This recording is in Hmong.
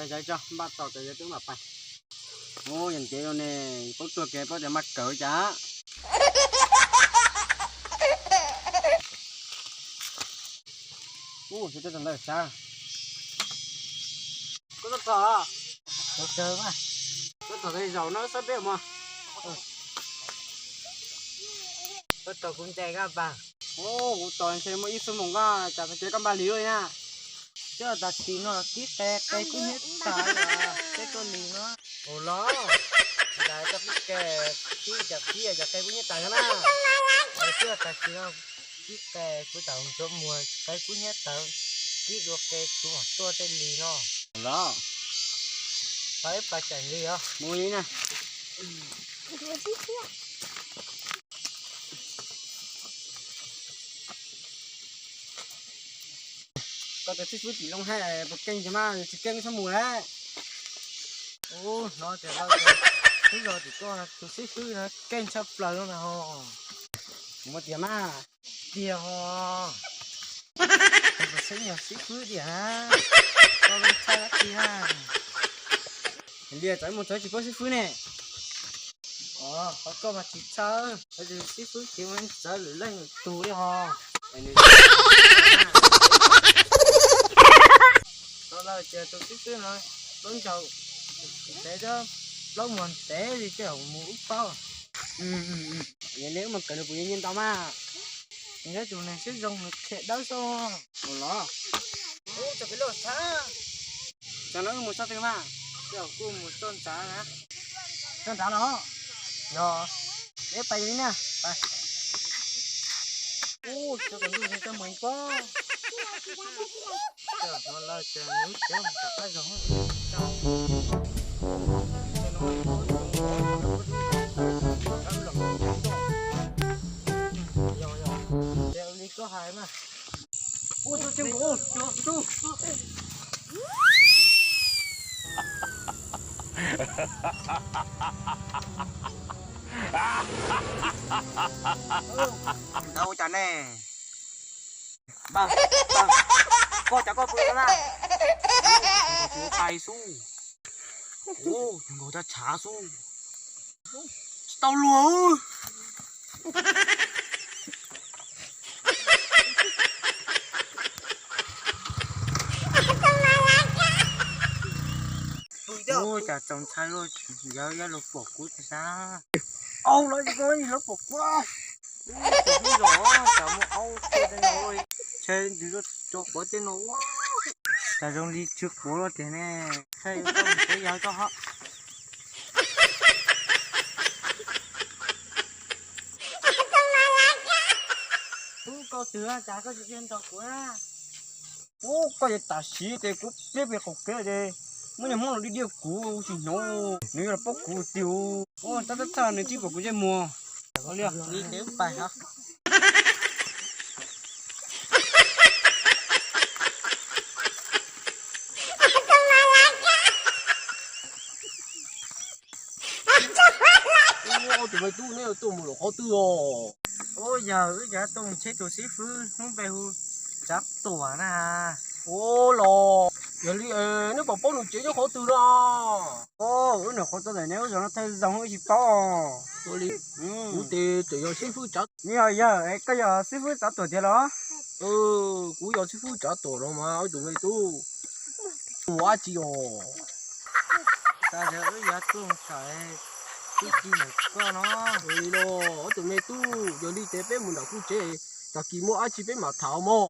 Zais tso, npaj tau cov yog twb mam pais. Ub, yog ntev los ne, paub tuaj kev paub tias maj kawg cas. Ub, tsis tau ntawd sab. Koj tuaj txog? Tuaj txog mas. Tuaj txog tej zaum no sab peb mas. Tuaj txog kuv nce koj npaj. Ub, kuv tos ntshe muaj ib xuab moos koj cas txog kev koj npaj lig ua na. Twb tas sim no kib qe, qe kub hnyiab tas, peb tuaj lig no. Ua los, ntais koj kib qe, kib cas kib cas qe kub hnyiab tas na. Twb tas sim no kib qe, kuv tau ntxuav muag qe kub hnyiab tawv, kib dua qe kuv mam tuaj tej lig no. Los, pab ib pas tseem lig os. Mus li na. Koj tus xib fwb tim loo hais puas keej tiag mas tsis keej txhob mus lawm. Ub, hnov tias twb yog tim koj tus xib fwb no keej tshaj plaws no na ho. Muaj tiag mas. Tiag ho. Tus xib yog xib fwb tiag na. Koj lub txhawb dab tsi na. Lias txawv mus txawv tsis paub xib fwb ne. Os, qhov koj mas tsis txhawb, tus xib fwb ces mus txawv lwm leej lwm tus li ho. Tau lawm ces tus xib fwb no plaub ncaug ntev, plaub muag ntev li tej zaum mus ub paub. Yog li wb mus kawm nws puas yuav nyiaj ntau mas. Nyob tus neeg siab zoo nws khiav dawb xwb. Mus los. Ub, txog pem loj tshab. Txog no wb mus txoj twg mas? Tej zaum kuj mus txoj ntxav na. Txoj ntxav los? Yog. Peb pais li na. Pais. Ub, txog tom ntug txoj mus ib pob. Tej zaum hnov lawv tias nws khiav mus tom qab zog. Yog, yog, li koj hais mas. Ub, tus tseem kuv, tus, tus. Ntawd ua cas ne? Npawg, npawg, koj cas koj pw no na? Kuv pais xwb. Ub, nkaus caj tshav xwb. Tsis tau luag. Ub, cas txaus ntshai luaj, yog yog luag pom kuv thiab sab. Au, lawv tsis tau luag pom kuv. Ub, tsis tau luag, cas muaj aub tej no, ntshe nws tso quav tej no. Cas zoo li tsw quav luaj tiag ne. Koj mus tsev yog koj ho. Ub, koj twg cas koj tsis nrog kuv na? Ub, koj ces tam sim ces kuv pliab pem qaum kev ces muaj niag hmoob los diaj diaj kuv tsis hnov, nws yuav los paub kuv tiag. Ub, tab tab txog nws twb pom kuv ntsej muag. Li ces wb pais os. Ub, ob tug me tub, neb tuaj mus lawm qhov twg os? Ub, yawg, wb cov tuaj mus cheb tus xib fwb hnub npe hu Tsav Tuam na. Ub los, yog li neb puas paub nws tsev nyob qhov twg no? Ub, wb nyuam qhuav tuaj ntawm neb lub zos no thawj zaug wb tsis paub. Ua li, kuv ces tseem yog xib fwb Tsav. Neb yog, yawg, koj yog xib fwb Tsav Tuam tiag los? Kuv yog xib fwb Tsav Tuam no mas ob tug me tub. Mus dab tsi os? Xav tias wb yuav tuaj mus tham txuj ci ntawm koj no. Ua li los ob tug me tub, yog li ces peb mus nram kuv tsev, tag kis muaj dab tsi peb mam tham mog.